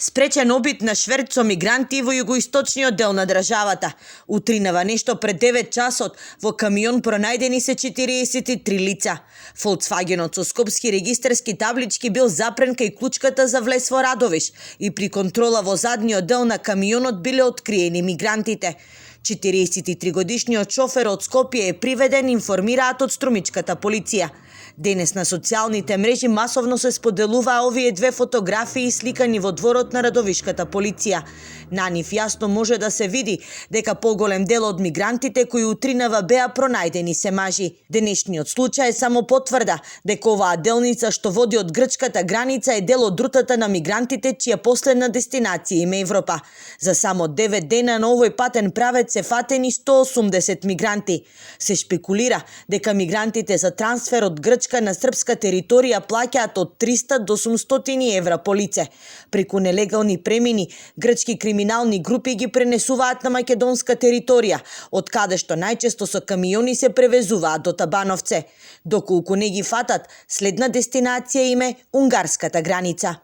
Спречен обид на шверц со мигранти во југоисточниот дел на државата. Утринава нешто пред 9 часот во камион пронајдени се 43 лица. Фолцвагенот со скопски регистарски таблички бил запрен кај клучката за влез во Радовиш и при контрола во задниот дел на камионот биле откриени мигрантите. 43-годишниот шофер од Скопје е приведен, информираат од струмичката полиција. Денес на социјалните мрежи масовно се споделуваа овие две фотографии сликани во дворот на Радовишката полиција. На нив јасно може да се види дека поголем дел од мигрантите кои утринава беа пронајдени се мажи. Денешниот случај само потврда дека оваа делница што води од грчката граница е дел од рутата на мигрантите чија последна дестинација им е Европа. За само 9 дена на овој патен правец се фатени 180 мигранти. Се шпекулира дека мигрантите за трансфер од Грчка на српска територија плаќаат од 300 до 800 евра по лице. Преку нелегални премини, грчки криминални групи ги пренесуваат на македонска територија, од каде што најчесто со камиони се превезуваат до Табановце. Доколку не ги фатат, следна дестинација им е унгарската граница.